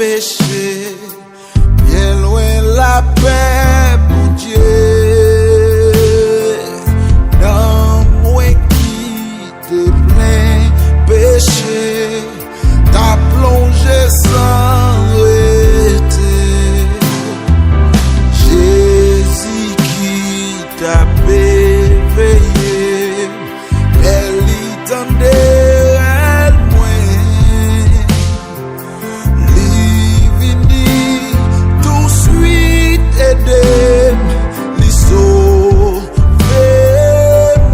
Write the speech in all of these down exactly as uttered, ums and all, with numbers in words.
Peche, byen lwen lapè Bondye. Nanm mwen ki te plen peche, t ap plonje san rete. Jezi ki t ap eveye m, lè li tande rèl mwen. Li vini touswit ede m, li sove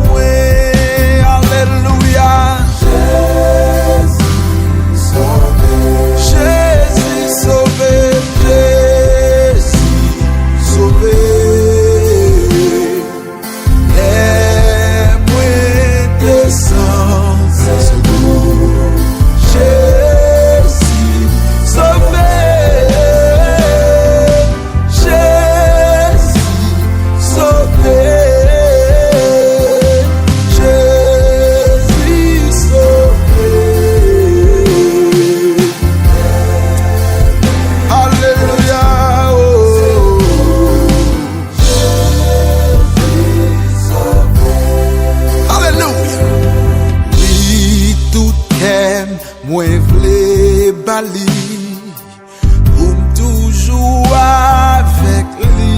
mwen. Alelouya. Jezi sove. Jezi sove. Jezi sove. Lè mwen desann sou Jezi sove, Jezi sove, Jezi sove. Alelouya, oh. Alelouya. Wi, tout kè m, mwen vle ba li, pou m toujou avèk li.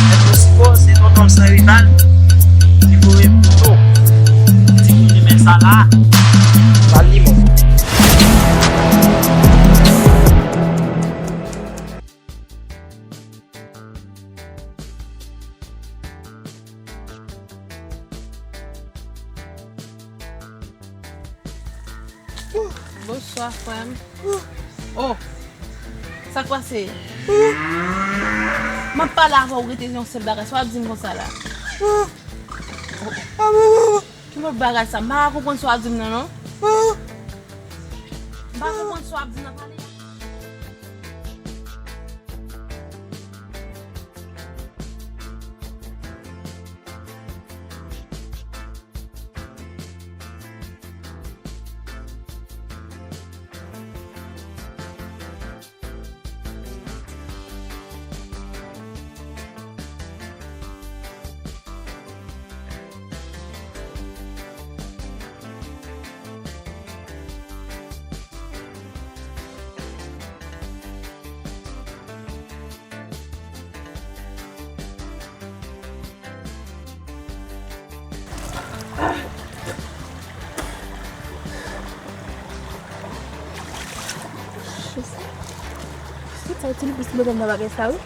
Mèt Mosiko, se tonton m san rival ki voye m foto. Ti moun renmen sa la. Ba l limon. Bonswa, frè m. Oh, sa k pase? M ap pale avè w, rete yon sèl bagay. Sa w ap di m konsa la? Ki lòt bagay sa? M pa ka konprann sa w ap di m nan, non. M pa konprann sa w ap di m nan, pale. Shit, sa itil plis mwen nan bagay sa, wi.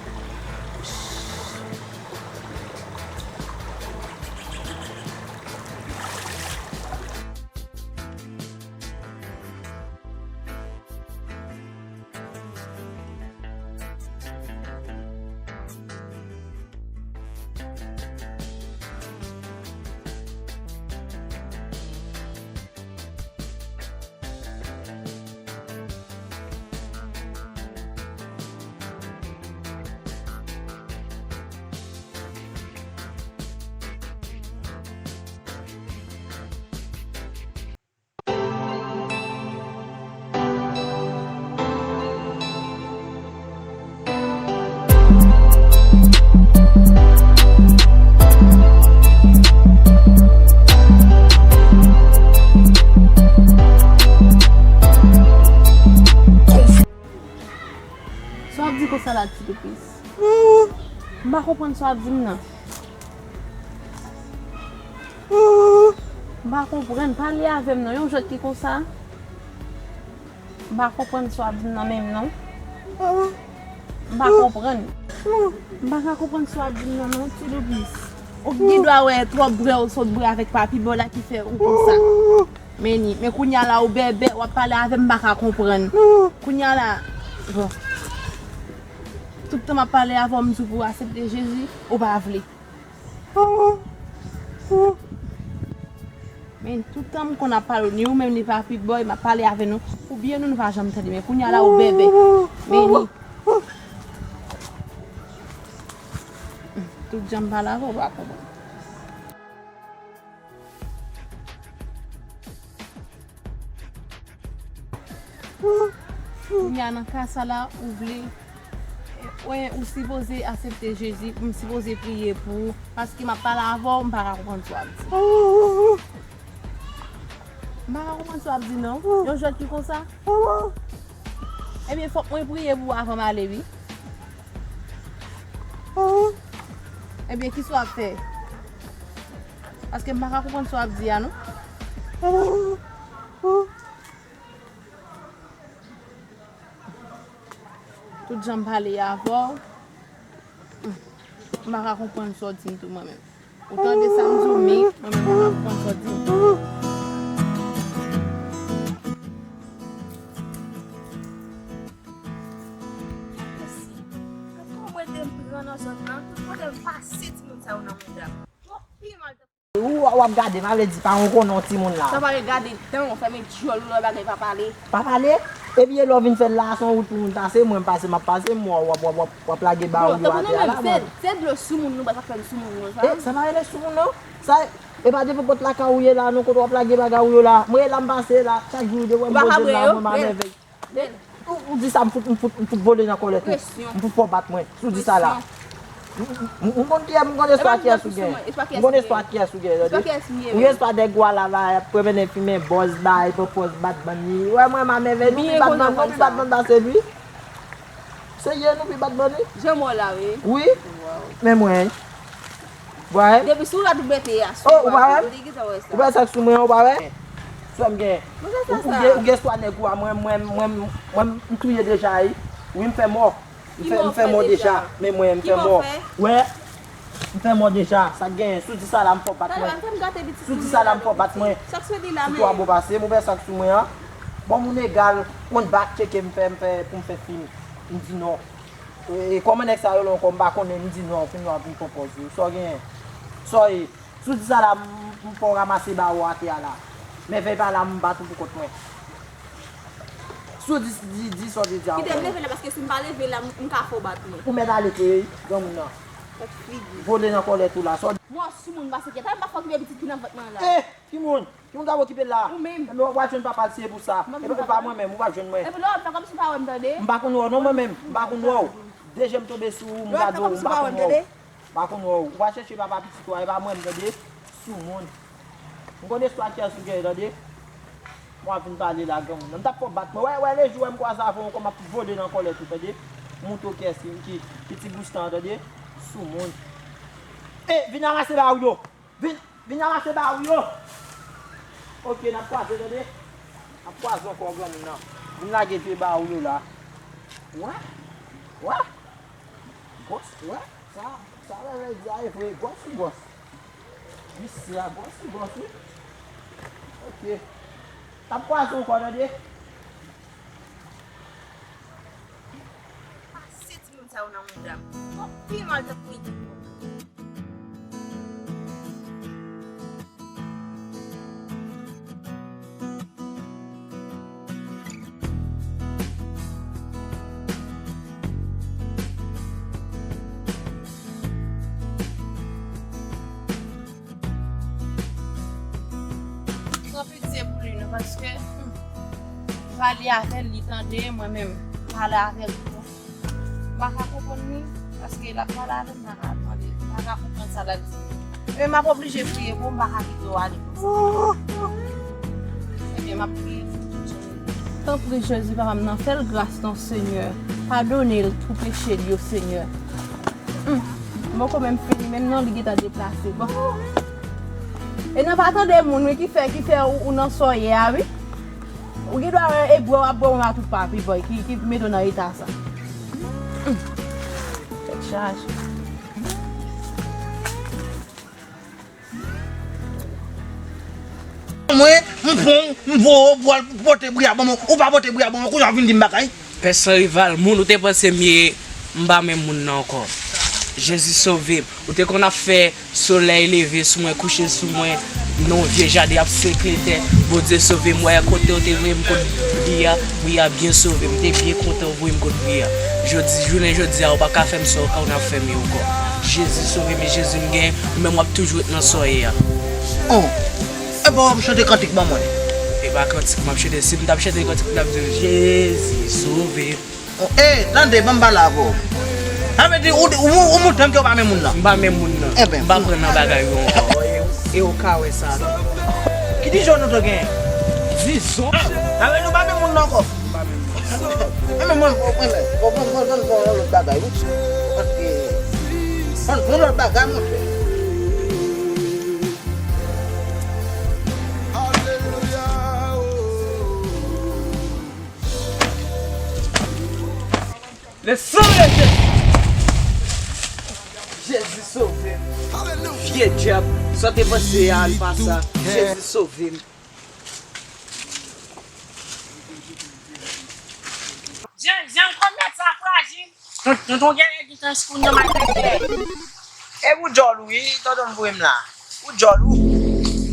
Sa w ap di konsa la, Ti Lupis? M pa konprann sa w ap di m nan. M pa konprann. Pale avè m non, yon jwèt ki konsa. M pa konprann sa w ap di m nan menm non. M pa konprann. M pa ka konprann sa w ap di m nan non, Ti Lupis. Ou gen dwa wè twòp brè ou sot brè avèk papi bò la ki fè ou konsa. Men ni, men kounye a la ou bèbè, w ap pale avè m, m pa ka konprann. Kounye a la, bon. Tout tan m ap pale avè w, m di w pou w aksepte Jezi, ou pa vle. Men tout tan m konn ap pale, ni ou menm, ni Papi Boy, m ap pale avè nou. Ou byen, nou, nou pa janm tande. Men kounye a la, ou bèbè. Men ni. Tout jan m pale avè w, ou pa konprann. Kounye a nan ka sa la, ou vle, wè, ou sipoze aksepte Jezi, m sipoze priye pou ou, paske m ap pale avè w, m pa ka konprann sa w ap di. M pa ka konprann sa w ap di non. Yon jwèt ki konsa. Ebyen, fòk mwen priye pou ou avan m ale, wi. Ebyen, kisa w ap fè? Paske m pa ka konprann sa w ap di a, non. Tout jan m pale avè w, m pa ka konprann sa w di m tou mwen menm. Ou tande sa m di w, men mwen menm m pa ka konprann sa w di m. Mèsi. Tout kote m pran nan zòn nan, tout kote m pase timoun sa yo nan mouda m. Twòp piman. Ou w ap gade, pa vle di pa yon konnen yon timoun la. Sa pa vle gade dan w, fèmen djòl ou lè bagay pa pale. Pa pale? Epi e lè w vin fè l la, se yon wout pou moun pase, mwen m pase, m ap pase, m wè w ap, w ap, w ap, w ap lage bawou yo atè a la, mwen. Se, se dlo soumoun nou, sa k fè n soumoun nou sa. E, sa pa rele soumoun non. Sa, e pa devan pòt lakay ou ye la, non, kote w ap lage bagay ou yo la. Mwen e la m pase la, chak jou de wè m poze m la, mwen m a mèvèy. Ou, ou di sa, m fout, m fout, m fout vole nan kòlèt ou. M fout fè w bat mwen. Si w di sa la. M, m, m konn kiyès, m konn espwa kiyès ou gen. M konn espwa kiyès ou gen, tande. Ou gen espwa nèg ou a la, va, ap pran mennen fimen, bòz, bay, pòpòz, bat bann li. Wè, mwen, m a mèvèy, nou pi bat bann, mwen pi bat bann pase li. Serye, nou pi bat bann li. Jan mò la, wi. Wi. Men mwen. Wè. Depi sou rad ou mete a, sou rad ou, ou te gentan wè sa. Ou pa sa k sou mwen an, ou pa wè? Sou m gen. Ou, ou gen, ou gen swa nèg ou a, mwen, mwen, mwen, mwen, m touye deja, wi. Wi, m fè mò. M fè, m fè mò deja. Men mwen, m fè mò. Wè. M fè mò deja. Sa k genyen? Si w di sa la, m fè w bat mwen. Si w di sa la, m fè w bat mwen. Si twa bon pase m, ou wè sa k sou mwen an. Bon, moun egal, on bak tcheke m fè, m fè, pou m fè fim. M di non. E, e kòman nèg sa yo la ankò, m pa konnen, m di non, kounye a w ap vin pran pòz ou. Sa w genyen? Sa w ye? Si w di sa la, m, m fè w ranmase bawou atè a la. Mèvèy pa la, m bat ou pou kont mwen. Si w di, di, di sa w te di a ankò. Kite m leve la, paske si m pa leve la, m, m ka fè w bat mwen. Ou mèt ale tou, wi, granmoun nan. Tèt figi. Vole nan kòlèt ou la. Sa w di? Mò soumoun pase kèt. Talè m pa fè w okipe pitit ki nan vant mwen an la. Eh! Ki moun? Ki moun k ap okipe l la? Ou menm. Enben, w ap jwenn papa l siye pou sa. Epi, epi pa mwen menm, ou p ap jwenn mwen. Epi lè w ap fè kòmsi w pa wè m, tande. M pa konn wè w non, mwen menm. M pa konn wè w. De je m tonbe sou ou, m gade w, m pa konn wè w. M pa konn wè w. Ou pa chèche papa pitit ou a, e pa mwen m, tande. Soumoun. M konn espwa kiyès ou genyen, tande. Mwen ap vin pale la, granmoun nan. M t ap fè w bat mwen. Wè, wè, lejou wè m kwaze avè w ankò, m ap vole nan kòlèt ou, tande. Montre w kiyès ki, ki, ki ti goustan, tande. Soumoun. E, vin ranmase bawou yo. Vin, vin ranmase bawou yo. Ok, n ap kwaze, tande. N ap kwaze ankò, granmoun nan. Vin lage vye bawou yo la. Wè? Wè? Gwòs, wè? Sa, sa lè lè di a e vre, gwòs ou gwòs. Visye a gwòs ou gwòs, wi. Ok. N ap kwaze ankò, tande. Pase timoun sa yo nan mouda m. Twòp piman tankou ide. Pran pitye pou li non, paske, hmm, pale avè l, li tande, mwen menm, pale avè l tou. M pa ka konprann li, paske l ap pale avè m, m pa ka tande, m pa ka konprann sa l ap di. Men m ap oblije priye pou ou, m pa ka kite w ale konsa. Ebyen, m ap priye pou ou. Tanpri, Jezi, papa m nan, fè l gras non, Senyè. Padone l tout peche l yo, Senyè. Hmm. M poko menm fini, menm non, li gentan deplase. Bon. E nan pa tande moun, wi, ki fè, ki fè ou, ou nan sa w ye a, wi. Ou gen dwa wè e bwè w ap bwè yon atout papi boy ki, ki mete w nan eta sa. Hmm. Tèt chaje. Mwen, m pran w, m voye w pou w al pote bri a ban mwen, ou pa pote bri a ban mwen, kounye a w vin di m bagay. Pè san rival, moun ou te panse m ye, m pa menm moun nan ankò. Jezi sove m. Ou te konn ap fè solèy leve sou mwen, kouche sou mwen, Non, vye jaden ap sekle tè. Bondye sove m, wè kote w te voye m kot bri a, bri a byen sove m, m te byen kontan w voye m kot bri a. Jodi, jounen jodi a, ou pa ka fè m sa w konn ap fè m yo ankò. Jezi sove m, e Jezi m gen, ou menm w ap toujou ret nan sa w ye a. Oh, e pa w ap chante kantik ban mwen? E pa kantik m ap chante, si m t ap chante kantik, m t ap di w, Jezi sove m. Oh, eh, tande, ban m pale avè w. Sa vle di, ou, ou, ou montre m ke w pa menm moun nan. M pa menm moun nan. Eben, m pa pran nan bagay yo ankò. E w ka wè sa tou. Ki dizon nou te genyen? Dizon? Sa vle di, nou pa menm moun nan ankò. M pa menm moun. Eben, mwen, mwen, mwen, mwen, mwen, mwen, mwen, mwen, lòt bagay, wi. Paske, mwen, mwen, lòt bagay, monchè. Le sang de Jésus. Jezi sove m. Vye dyab, sa w te panse a, l pa sa. Jezi sove m. Jan, jan l konn mèt sa frajil. Ton-, tonton genlè gentan kounye a m al fè klè. E pou djòl ou wi, tonton m voye m la. Pou djòl ou.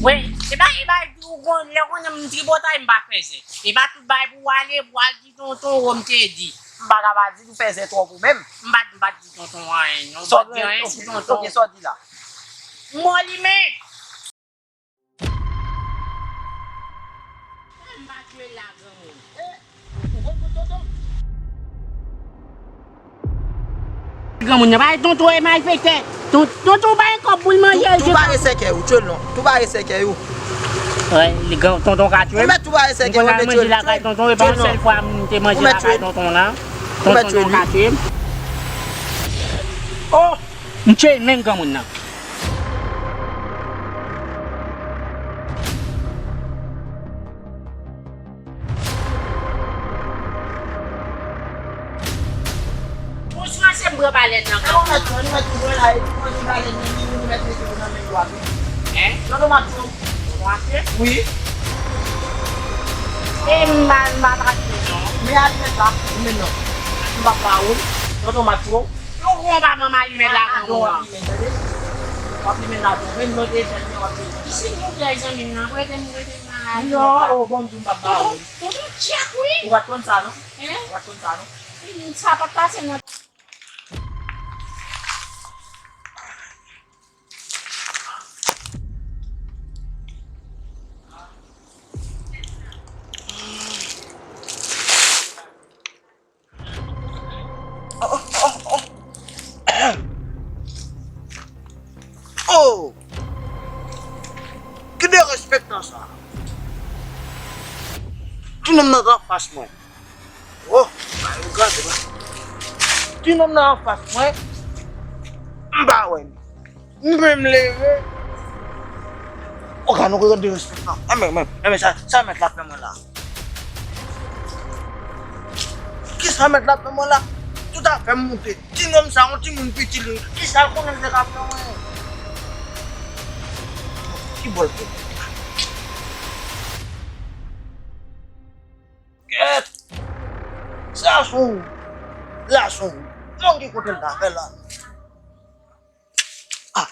Wi, e ba, e ba, ou konn, lè w konnen m tripotay, m pa fè zè. E ba tout bagay pou w ale, pou w al di tonton w, m te di. M pa ka pa di l ou fè zè twòp ou menm. M pa, m pa di tonton anyen, non. M pa di anyen sou tonton. Ok, sa w di la? M mò li men. M pa jwe la, granmoun. Granmoun nan pa tonton e malfektè. Ton-, tonton pa gen kòb pou l manje. Tou, tou bare sèkèy ou, tchwe l non. Tou bare sèkèy ou. Wè, li gran, tonton ka tchwe m. Ou mèt tou bare sèkèy ou, manje lakay tonton, e pa yon sèl fwa m te manje lakay tonton la. Tonton ka tchwe m. Oh! M tchwe menm granmoun nan. Bonswa, se m pran balèn nan. Sa w mèt pran, nou mèt pran la, e nou pran ti balèn nan, nou mèt mete nan men yo ap. Hein? Tonton m ap tchwe w. Tonton ap tchwe? Wi. E m pa, m pa tchwe non. Men alimèt la, ou men non. M p ap ba ou l. Tonton m ap tchwe w. Yon gwo pa ban m alimèt la, granmoun nan. W ap limen la, tonton. Men non, te jèn, w ap limen. Silvouplè, zanmi m nan, prete m, prete m nan. Non, oh, bon, m di w m p ap ba ou. Tonton, tonton tchèk, wi. Ou pa t konn sa, non? Hein? Ou pa t konn sa, non? Sa pa t pase nan. Oh, oh, oh, oh. Oh! Ki derespektan sa? Ti nonm nan t anfas mwen. Oh, bagay yo grave, wi. Ti nonm nan anfas mwen, m pa wè li. M menm leve. Oga, nou gade respè nan. Enben, enben, enben, sa, sa mèt la fè mwen la. Kisa mèt la fè mwen la? Tout afè m moute. Ti nonm sa, yon timoun piti li. Kisa l konnen l te ka fè mwen? Ki bòl pou mwen? Kèt! Sa sou ou. La sou ou. Bon, ki kote l ta fè la? Ah.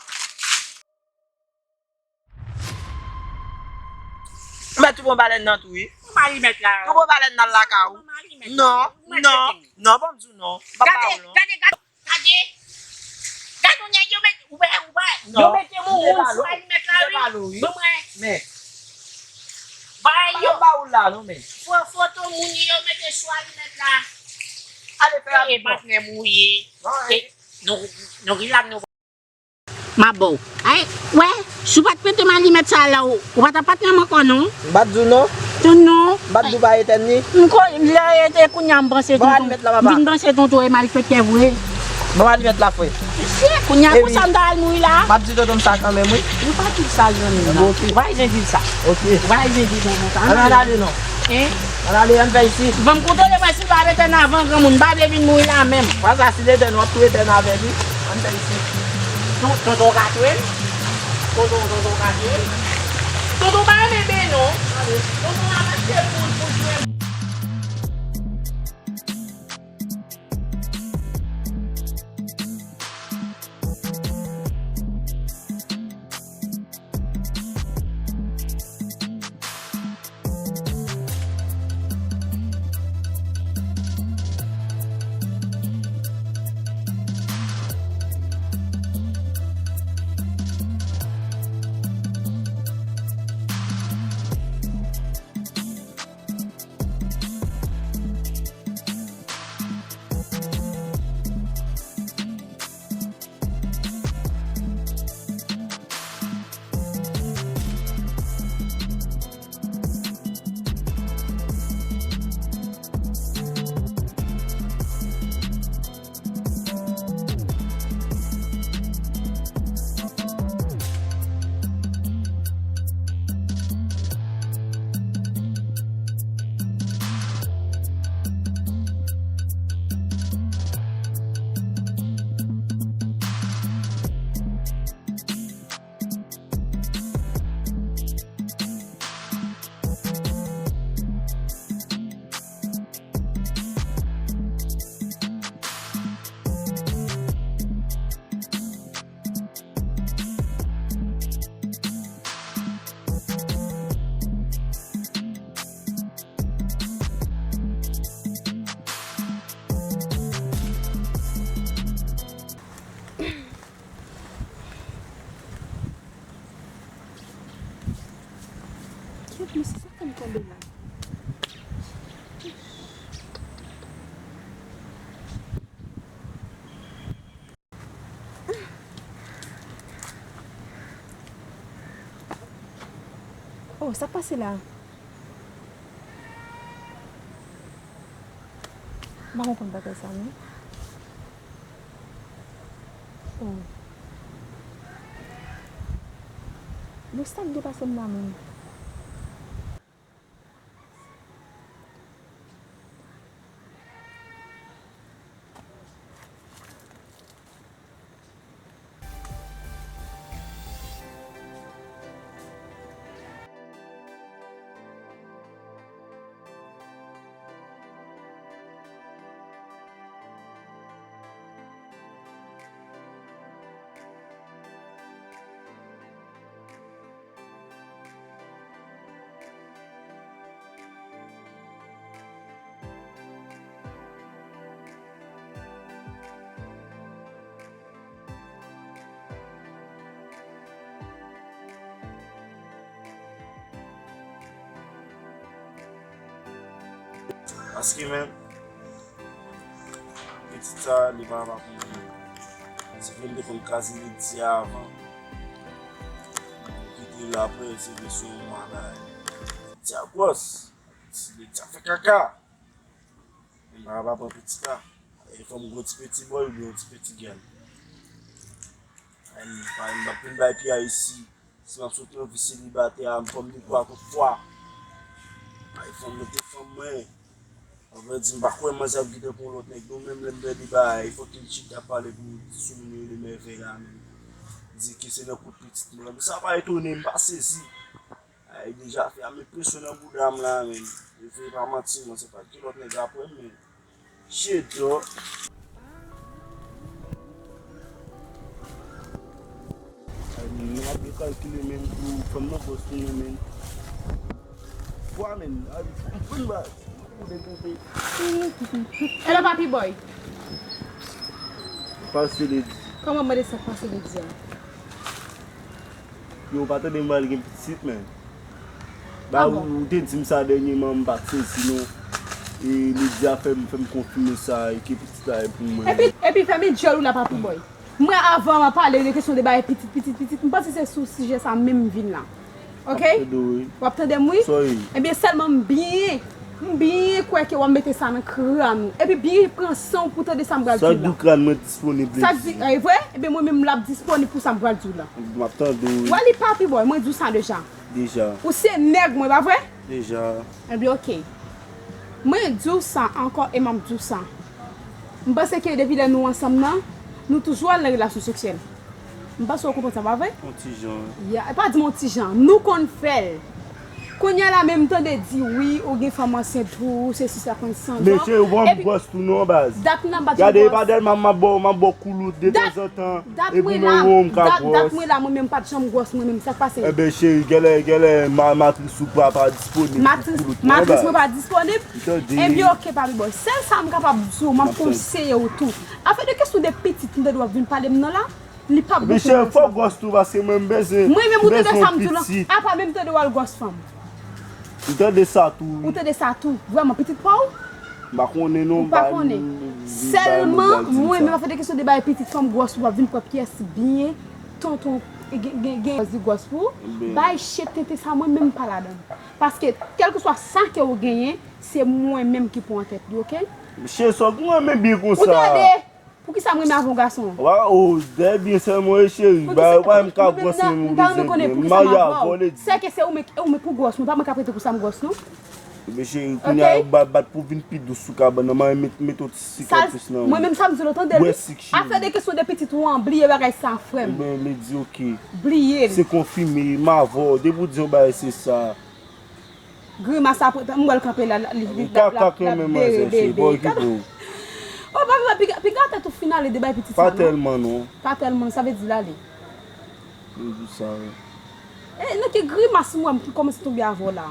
Mèt tou bon balèn nan tou, wi. Kòman li mèt la? Tou bon balèn nan lakay ou. Kòman li mèt la? Non, non, non, bon, m di w non. M pa ba ou non. Gade, gade, gade. Gade, gade yon nèg yo met, ou wè, ou wè, yo mete moun sou alimèt la, wi. Ban mwen. Men. Bay yo. Pa ba ou la, non, men. Fo-, foto moun yo mete sou alimèt la. Ale fè alimèt. E patnè m ou ye. E, nou, nou ri la, nou M ap ba w. Ay, wè, si w pa t mete m alimèt sa la, ou, ou pa t ap patnè m ankò, non. M pa t di w non. Di w non. M pa t di w pa etèn li. M ko, lè e, e kounye a m panse tonton. Ban alimèt la, papa. M vin panse tonton e malfektè vre. Ban alimèt la, frè. Mesye, kounye a konsa m ta al mouri la. M ap di tonton m sa kanmenm, wi. Ou pa di sa, zanmi m nan. Ou pa bezwen di l sa. Ok. Ou pa bezwen di tonton sa. Ann ale non. Hein? Ann ale, ann fè isit. Ban m koute l, epi si l pa etèn avan granmoun, m pa vle vin mouri la menm. Pa sa, si l etèn, w ap tou etèn avè li. Ann fè isit. Ton-, tonton ka tchwe m? Tonton, tonton ka tchwe m? Tonton pa renmen ben non. Tonton ap achte poul pou tchwe m. Mesye, sa fè m tonbe la. Oh, sa k pase la? M pa konprann bagay sa, non. Oh. Yo, sa k gen pase m la menm? Paske, men, pitit sa, li pa, pa pou mwen. Se pou m te konn kraze Lady a avan. Pou kite l apre, se kesyon mwa la. Lady a gwòs. Lady a fè kaka. M pa kapab pran pitit la. E fò m gwo ti peti bòy oubyen yon ti peti gèl. Ay, m pa, m pa vin bay pye a isi. Si m ap sot nan vi selibatè a, m fò m dekwa tout fwa. Ay, fò m rete fanm mwen. An vrè di, m pa kwè manzè ap kite pou lòt nèg, non, menm lè m bèl li bay, fòk li chita pale pou sou moun yo de mèvèy la, menm. Di ke se nan kout pitit mwen. Sa pa etone m, m pa sezi. Ay, deja fè a met presyon nan bouda m la, menm. E vre pa manti, mwen, se pa ki lòt nèg apre m, men. Shit, yo. Ay, men, men, ap kalkile, men, pou fanm nan gwòs tounen, men. Pwa, men, ay, m konn ba. Hello, Papi Boy. Pase Lady. Kòman mande sa k pase Lady a? Yo, ou pa tande m pral gen pitit, men. Ba, ou, ou te di m sa dènyèman, m pa t sezi, non. E Lady a fè m, fè m konfime sa, e ke pitit la e pou mwen. Epi, epi fèmen djòl ou la, Papi Boy. Mwen, avan m ap pale de kesyon de bagay pitit, pitit, pitit, m panse se sou sijè sa menm m vin la. Ok? W ap tande m, wi. Ebyen, sèlman m byen, m byen kwè ke w ap mete sa nan kran nou. Epi byen pran san w pou tande sa m pral di w la. Sa k di w kran mwen disponib, Lady? Sa k di, e vre? Ebyen, mwen menm, l ap disponib pou sa m pral di w la. M ap tande w, wi. Wè li, Papi Boy, mwen di w sa deja. Deja. Ou se nèg mwen, pa vre? Deja. Ebyen, ok. Mwen di w sa ankò e m ap di w sa. M panse ke depi lè nou ansanm nan, nou toujou al nan relasyon seksyèl. M panse w konprann sa, pa vre? On ti jan. Ya, e pa di m on ti jan. Nou konn fè l. Kounye a la menm m tande di wi, ou gen fanm ansent pou ou, se si sa konn san jan. Men cheri, ou pa wè m gwòs tou non, baz. Dat m nan bat yon gwòs. Gade, e pa dèlman m ap ba w, m ap ba w koulout detanzantan. Dat mwen la, dat, dat mwen la, mwen menm m pa t janm gwòs, mwen menm, sa k pase? Enben, cheri, genlè, genlè, ma-, matris ou pa, pa disponib pou koulout mwen, baz. Matris, matris mwen pa disponib? M tande. Enben, ok, Papi Boy. Sèl sa m kapab di w, m ap konseye w tou. Afè de kesyon de pitit, m tande w ap vin pale m nan la, li p ap bon pou mwen sa. Men cheri, fò w gwòs tou, paske mwen, m bezwen, m bezwen yon pitit. Mwen menm, ou tande sa m di w la? Apa menm tande w al gwòs fanm. M tande sa tou, wi. Ou tande sa tou? Vrèman, pitit pa w? M pa konnen non, m pa, m pa, m pa nan bagay pitit sa. Ou pa konnen. Sèlman, mwen menm, afè de kesyon de bay pitit fanm gwòs, ou ap vin pran pyès byen, tonton, gen, gen, gen gwòs di gwòs pou ou. Bay chet tenten sa, mwen menm m pa ladan. Paske, kèlkeswa sa ke ou genyen, se mwen menm ki pou antèt li, ok? Cheri, sa w renmen byen konsa? Ou tande? Poukisa m renmen avè yon gason? Wa, o, dèyè byen sèlman, wi, cheri. Ba, ou pa menm ka gwòs menm, ou bezwen byen. M marye avè w, Lady. Sèke se ou menm, ou menm pou gwòs, mwen pa mwen k ap rete pou sa m gwòs, non. Ebyen, cheri, kounye a yo bat, bat pou vin pi dous sou kabann nan, m a met, met yon ti sik anplis nan. Mwen menm sa m di w, tande l. Bwè sik, cheri. Afè de kesyon de pitit ou an, bliye bagay sa, frè m. Ebyen, Lady, ok. Bliye l. Se konfime, m avè w, depi w di yon bagay, se sa. Grimas apre, m wè l kanpe la, li, li, l ap, l ap, l ap bere bebe. Oh, pa vre, piga, piga tèt ou fin ale de bay pitit sa, non? Pa tèlman, non. Pa tèlman, sa vle di l ale. M di sa, wi. E, nan ki grimas m wè m kòmanse tonbe avè w la?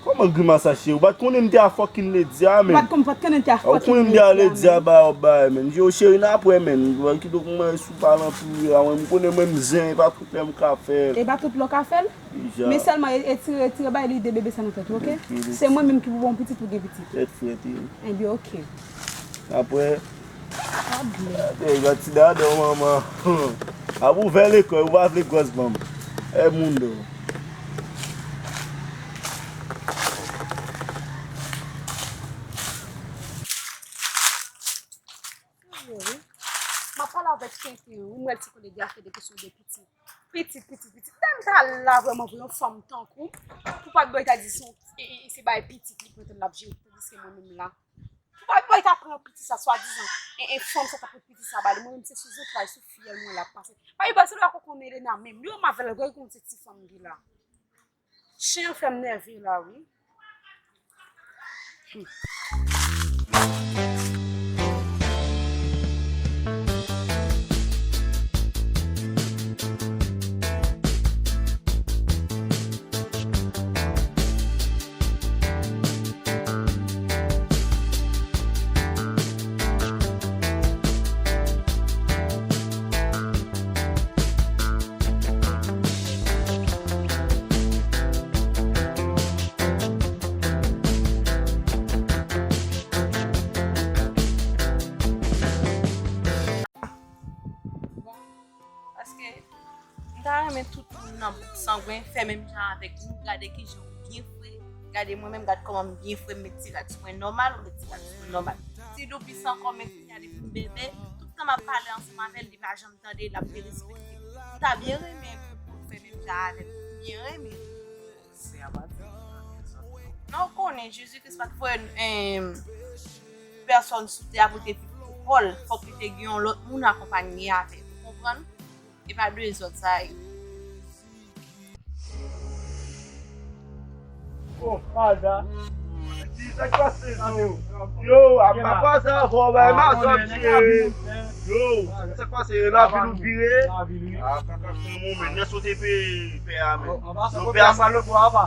Kòman grimas sa, cheri? Ou pa t konnen m te a fucking Ledya, menn? Ou pa t konn, pa t konnen m te a fucking Ledya, menn. Ou konnen m te a Ledya ba w bay, menn. Yo, cheri, n apre, menn. Kidonk mwen sou pale anpil a mwen. M konnen mwen m zen, e pa tout lè m ka fè l. E pa tout lè w ka fè l? Deja. Men sèlman, e, etire, etire bay lide bebe sa nan tèt ou, oke? Oke, se mwen menm ki pou ba w pitit pou gen pitit. Tèt frèt, wi. Ebyen, oke. Apre, Gade, gad ti dada w, manman. Ap ouvè lekòl, ou pa vle gwòs banm. E moun do. M ap pale avèk Tenten, wi, m wè l ti konnen gen afè de kesyon de pitit. Pitit, pitit, pitit. Dam sa la vrèman vre, yon fanm tankou m. Pou pa t bò, ta di se yon, e, e, se bay pitit li pran tèt l ap jere, tandiske mwen menm la. Pou pa, pou pa ta pran piti sa swadizan. E, e fanm sa ta pran piti sa ba li. Mwen menm se sou zantray, sou fyèl mwen l ap pase. Pa li pase lwa koko Elena menm. Li menm avè l, gade kòman se ti fanm li la. Chen an fè m nève la, wi. Hmm. Bon, paske m ta renmen tout moun nan bouk sangwen fè menm jan avèk nou. Gade kijan w byen fre. Gade mwen menm, gad kòman m byen fre, m met ti rad sou mwen nòmal, ou met ti rad sou mwen nòmal. Ti Doupis ankò, men kounye a li vin bebe. Tout tan m ap pale ansanm avè l, li pa janm tande, l ap derespekte. M ta byen renmen pou, pou l fè menm jan avè m. Byen renmen. Non, ou konnen, Jezi Kris pa t voye, em, pèsòn sou tè a pou te viv pou kò l. Fòk li te gen yon lòt moun akonpanye avè l. Ou konprann? E pa de zòt sa ye. Oh, Fada. Di sa k pase, yo. Yo, apa sa, fò bay mazòt, cheri. Yo, sa k pase, lavil ou vire? Ah, kaka, se yon moman, lè sote pe, pè a, men. Non, pè a, pè a,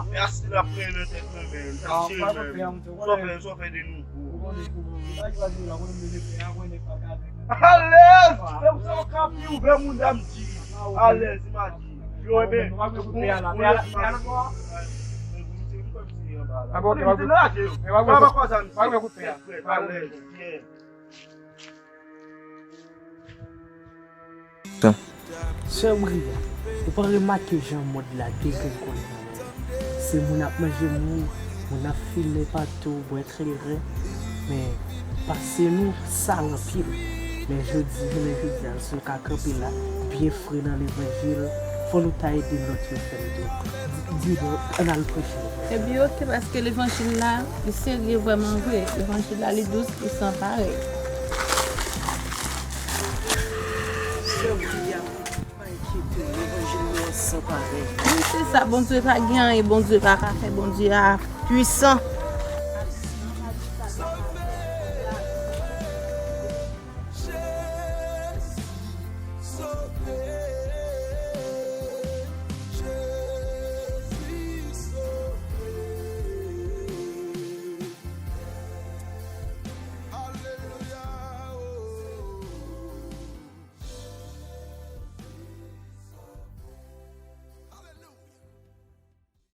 pè a, si l ap pran nan tèt mwen, men. Sa cheri, men. Sa w fè, sa w fè de nouvo? Alèz! Menm sa w ka pi ouvè moun dam di. Alèz, imajine. Yo, enben, ou, ou, ou, Sè Bria, ou pa remake jan mond la degrenn kounye a la? Se moun ap manje moun, moun ap fimen patou, bwè kleren, men pase nou sal anpil. Men jodi, jounen jodi a, si nou ka kanpe la, byen fre nan levanjil, fò nou ta ede lòt yo fè l tou. Di, di nou, ann al preche. Ebyen, oke, paske levanjil la, li serye vrèman vre. Levanjil la, li dous, li san parèy. Sè William, pa enkyete w, levanjil nou an san parèy. Wi, se sa, Bondye pa gen anyen, Bondye pa ka fè, Bondye a pwisan.